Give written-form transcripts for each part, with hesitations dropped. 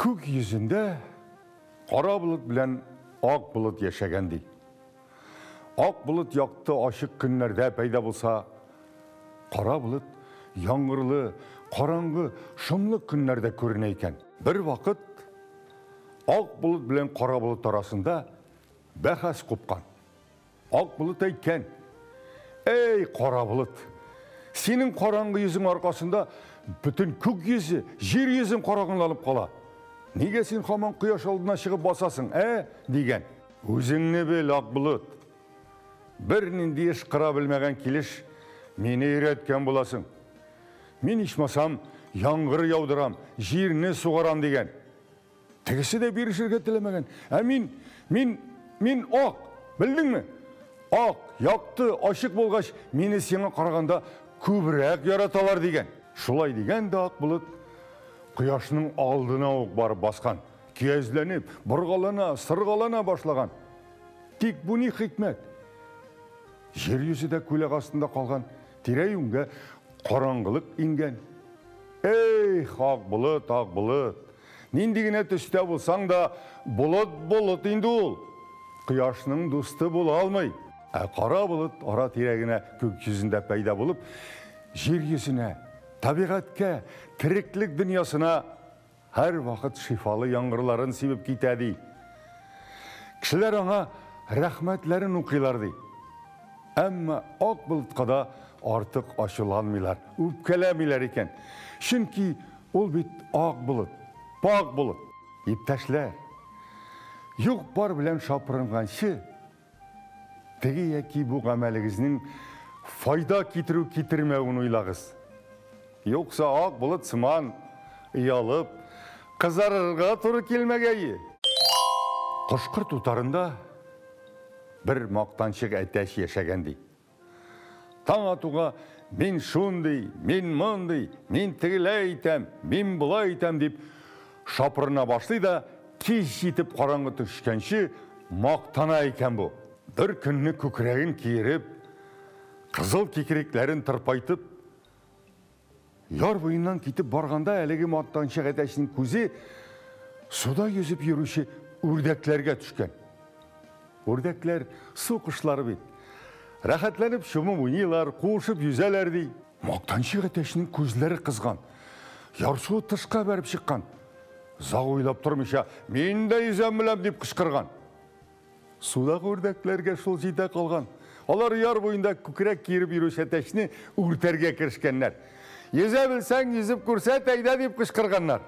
Күк йөзендә кара болыт белән ак болыт яшәгән, ди. Ак болыт якты ачык көннәрдә пәйда булса, кара болыт яңгырлы, караңгы, шомлы көннәрдә күренә икән. Бер вакыт ак болыт белән кара болыт арасында бәхәс купкан. Ак болыт әйткән: "Әй, кара болыт, синең караңгы йөзең аркасында бөтен күк йөзе, җир йөзен караңгыланып кала. Нигә син һаман кояш алдына чыгып басасың, ә?" дигән. Үзеңне бел, ак болыт. Бернинди эш кыра белмәгән килеш мине өйрәткән буласың. Мин ичмасам яңгыр яудырам, җирне сугарам дигән. Тегесе дә бирешергә теләмәгән. Ә мин, мин, мин ак, белдеңме? Ак, якты, ачык булгач, мине сиңа караганда күбрәк яраталар дигән. Шулай дигән дә ак болыт кояшның алдына ук барып баскан. Көязләнеп, боргалана, сыргалана башлаган. Тик бу ни хикмәт? Җир йөзе дә күләк астында калган, тирә-юньгә караңгылык иңгән. Эх, ак болыт, ак болыт! Нинди генә төстә булсаң да, болыт болыт инде ул. Кояшның дусты була алмый. Ә кара болыт ара-тирә генә күк йөзендә пәйда булып, җир йөзенә, табигатькә, тереклек дөньясына һәрвакыт шифалы яңгырларын сибеп китә, ди. Кешеләр аңа рәхмәтләрен укыйлар, ди. Әмма ак болытка да артык ачуланмыйлар, үпкәләмиләр икән. Чөнки ул бит ак болыт, пакь болыт. Иптәшләр, юк-бар белән шапырынганчы, теге яки бу гамәлегезнең файда китерү-китермәвен уйлагыз. Юкса ак болыт сыман оялып, кызарырга туры килмәгәе. Кошкырт утарында бер мактанчык әтәч яшәгән, ди. Таң атуга мин шундый, мин мондый, мин тегеләй итәм, мин болай итәм дип шапырына башлый да, кич җитеп караңгы төшкәнче мактана икән бу. Бер көнне күкрәген киереп, кызыл кикрикләрен тырпайтып, яр буеннан китеп барганда әлеге мактанчык әтәчнең күзе суда йөзеп йөрүче үрдәкләргә төшкән. Үрдәкләр су кошлары бит. Рәхәтләнеп чумып уйныйлар, куышып йөзәләр ди. Мактанчык әтәчнең күзләре кызган. Ярсуы тышка бәреп чыккан. Озак уйлап тормыйча, мин дә йөзәм беләм дип кычкырган. Судагы үрдәкләргә шул җитә калган. Алар яр буенда күкрәк киереп йөрүче әтәчне үртәргә керешкәннәр. Йөзә белсәң, йөзеп күрсәт, әйдә, дип кычкырганнар.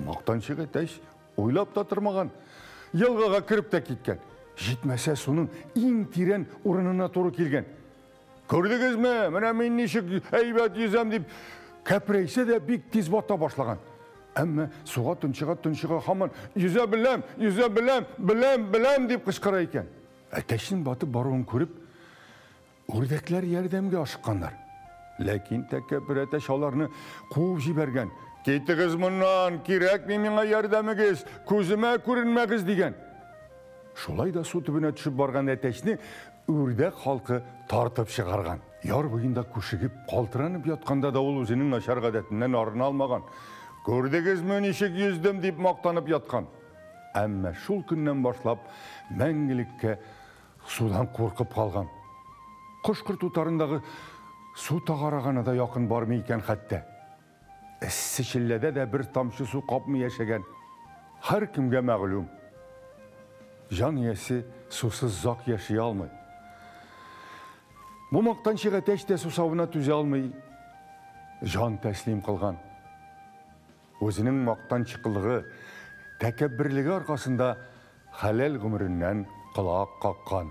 Мактанчык әтәч уйлап та тормаган, елгага кереп тә киткән. Җитмәсә, суның иң тирән урынына туры килгән. Күрдегезме, менә мин ничек әйбәт йөзәм дип, кәпрәйсә дә бик тиз бата башлаган. Әмма суга тончыга-тончыга һаман йөзә беләм, йөзә беләм, беләм, беләм дип кычкыра икән. Әтәчнең батып баруын күреп, үрдәкләр ярдәмгә ашыкканнар. Ләкин тәкәббер әтәч аларны куып җибәргән. Китегез моннан, кирәкми миңа ярдәмегез, күземә күренмәгез, дигән. Шулай да су төбенә төшеп барган әтәчне үрдәк халкы тартып чыгарган. Яр буенда күшегеп, калтыранып ятканда да ул үзенең начар гадәтеннән арына алмаган. Күрдегезме, ничек йөздем, дип мактанып яткан. Әмма шул көннән башлап мәңгелеккә судан куркып калган. Кош-корт утарындагы су тагарагына да якын бармый икән хәтта. Эссе челләдә дә бер тамчы су капмый яшәгән. Һәркемгә мәгълүм, җан иясе сусыз озак яши алмый. Бу мактанчык әтәч тә сусавына түзә алмый, җан тәслим кылган. Үзенең мактанчыклыгы, тәкәбберлеге аркасында хәләл гомереннән колак каккан.